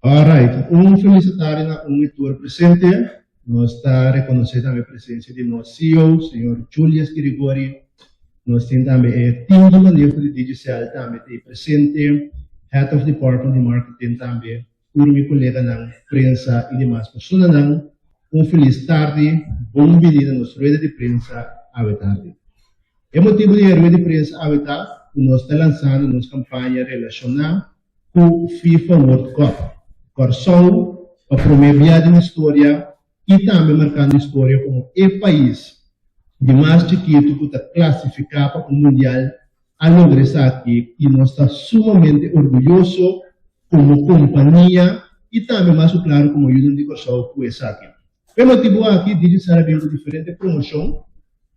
Alright, un felis tardi na un i tur presente. Nos ta rekonosé tambe presensia di nos CEO, señor Julius Girigori. Nos tin tambe e team di maneho di Digicel tambe ta ei presente, Head of Department di Marketing tambe, tur mi koleganan, prensa i demas personanan. Un felis tardi, bon bini na nos rueda di prensa awe tardi. E motibu di e rueda di prensa awe ta ku nos ta lansando nos kampaña relashoná ku FIFA World Cup. Kòrsou pa promé bia den historia i tambe markando historia komo e pais di mas chikitu ku ta klasifiká pa un mundial a logra esaki i nos ta sumamente orguyoso komo kompania i tambe mas ku klaru komo yunan di Kòrsou ku esaki. P'e motibu aki Digicel a bin ku diferente promoshon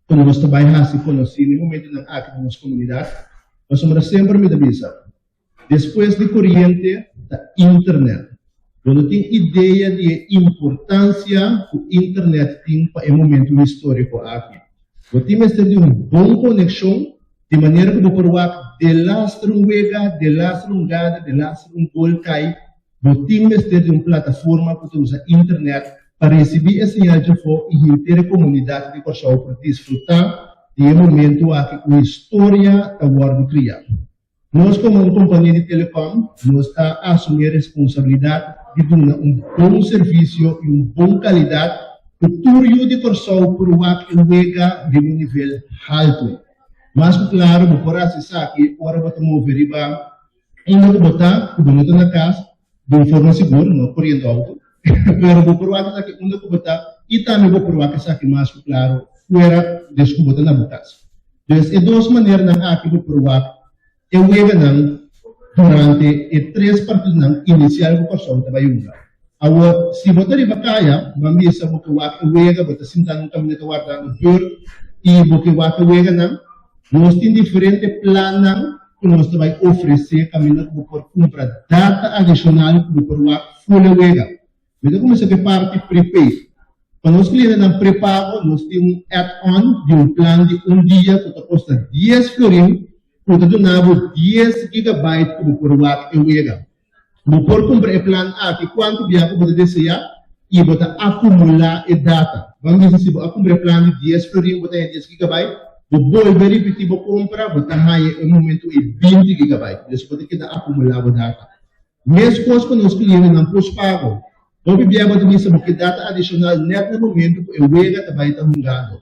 ku nos ta bai hasi konosí na e momentunan aki den nos komunidat pasobra semper mi ta bisa, Despues di koriente ta internet. Bo no tin idea di e importansia ku internet tin pa e momentu históriko aki. Bo tin mester di un bon konekshon di manera ku bo por wak delaster un wega, delaster un gada, delaster un gol kai. Bo tin mester di un plataforma ku ta usa internet pa risibí e señal djafó i henter e komunidat di Kòrsou por disfrutá di e momentu aki ku historia ta wòrdu kriá. Nos komo un kompania di telekom nos ta asumí e responsabilidat di duna un bon servisio i un bon kalidat ku tur yu di Kòrsou por wak e wega riba un nivel haltu. Mas ku klaro bo por hasi esaki ora bo ta move riba unda ku bo ta ku bo no ta na kas di un forma sigur, no koriendo outo, pero bo por wak esaki unda ku bo ta i tambe bo por wak esaki mas ku klaro fuera des ku bo ta na bo kas. Dus e dos maneranan aki bo por wak e weganan durante e tres partidonan inisial ku Kòrsou ta bai hunga. Awor, si bo ta riba kaya, ban bisa bo ke wak e wega, bo ta sinta na un kaminda ta wardando bùrt i bo ke wak e weganan, nos tin diferente plannan ku nos ta bai ofresé kaminda ku bo por kumpra data adishonal ku bo por wak ful e wega. Mi ta kuminsá ku e parti prepaid. Pa nos klientenan prepago nos tin un add-on di un plan di un dia ku ta kosta dies florin ku ta duna bo dies gigabyte ku bo por wak e wega. Bo por kumpra e plan aki kuantu bia ku bo ta deseá i bo ta akumulá e data. Ban bisa si bo a kumpra e plan di dies florin bo ta haña dies gigabyte, bo bolbe ripití bo kompra bo ta haña e momentu ei binti gigabyte. Dus bo ta keda akumulá bo data. Meskos pa nos klientenan pospago. Hopi bia bo ta bisa bo ke data adishonal nèt na momentu ku e wega ta bai ta hungando.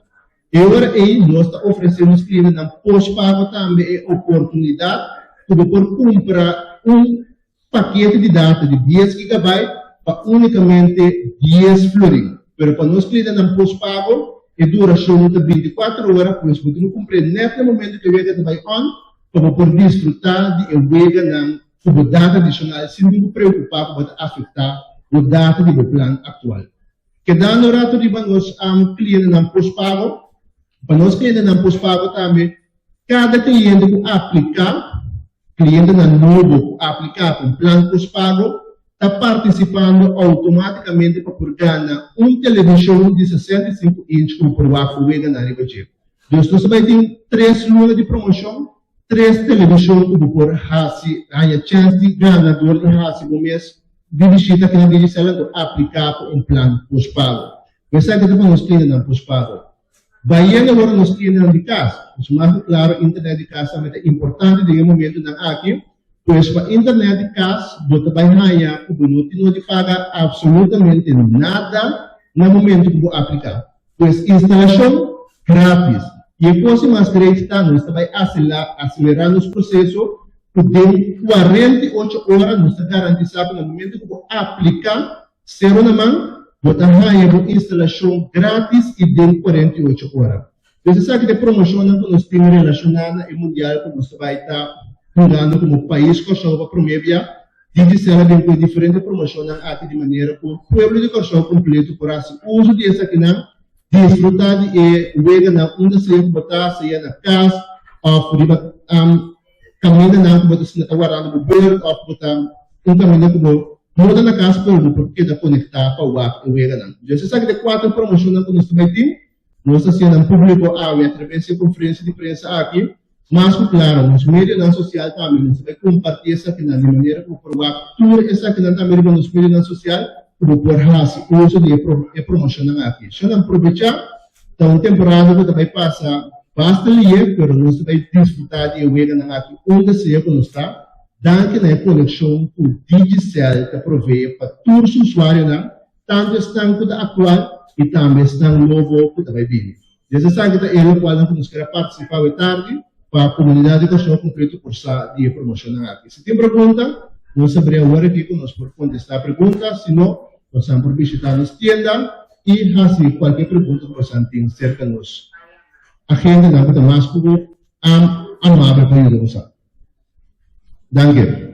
E ora ei nos ta ofresé nos klientenan pospago tambe e oportunidat ku bo por kumpra un pakete di data di dies gigabyte pa únikamente dies florin. Pero pa nos klientenan pospago e durashon ta bintikuater ora, pues bo tin ku kumpr'é nèt na momentu ku e wega ta bai on pa bo por disfrutá di e weganan ku bo data adishonal sin tin ku preokupá ku bo ta afektá bo data di bo plan aktual. Kedando rato riba nos klientenan pospago, pa nos klientenan pospago tambe kada kliente ku apliká, klientenan nobo ku apliká pa un plan pospago ta partisipando outomátikamente pa por gana un televishon di 65 inch ku bo por wak bo weganan riba dje. Dus nos ta bai tin tres luna di promoshon. Tres televishon ku bo por hasi haña chèns di gana dor di hasi bo mes di bishita aki na Digicel anto apliká pa un plan pospago. Ku esaki ta pa nos klientenan pospago. Bayendo awor na nos klientenan di kas. Nos mas ku klaro internet di kas tambe ta importante den e momentunan aki. Pues pa internet di kas bo ta bai haña ku bo no tin no di paga absolutamente nada na momentu ku bo apliká. Pues instalashon gratis. I e kos di mas great ta nos ta bai aselerá nos proseso ku den 48 ora nos ta garantisá ku na momento ku bo apliká sero na man bo ta haña bo instalashon gratis i den 48 ora. Pues esaki ta e promoshonnan ku nos tin relashoná na e mundial ku nos ta bai ta hungando komo pais Kòrsou pa promé bia. Digicel a bin ku e diferente promoshonnan aki di manera ku pueblo di Kòrsou kompleto por hasi uso di esakinan, disfrutá di e weganan unda sea ku bo ta, sea na kas òf riba kamindanan ku bo ta sinta ta wardando bo bùrt òf bo ta un kaminda ku bo no ta na kas pero bo por keda konektá pa wak e weganan. Dus esaki ta e kuater promoshonnan ku nos ta bai tin. Nos ta hasinan públiko awe atraves di e konferensia di prensa aki. Mas ku klaro, nos medionan sosial tambe nos ta bai kompartí esakinan di manera ku bo por wak tur esakinan tambe riba nos medionan sosial ku bo por hasi uso di e promoshonnan aki. Shonnan probechá, ta un temporada ku ta bai pasa basta lihe, pero nos ta bai disfrutá di e weganan aki unda sea ku nos ta, danki na e konekshon ku Digicel ta provee pa tur su usuarionan, tantu esnan ku ta aktual i tambe esnan nobo ku ta bai bini. Des esaki ta e lokualnan ku nos ker a partisipá awe tardi pa komunidat di Kòrsou kompleto por sa di e promoshonnan aki. Si tin pregunta, nos a bri awor aki ku nos por kontestá pregunta, si no, bosan por bishitá nos tienda i hasi kualke pregunta ku bosan tin serka nos agentenan ku ta mas ku amabel pa yuda bosan. Danki.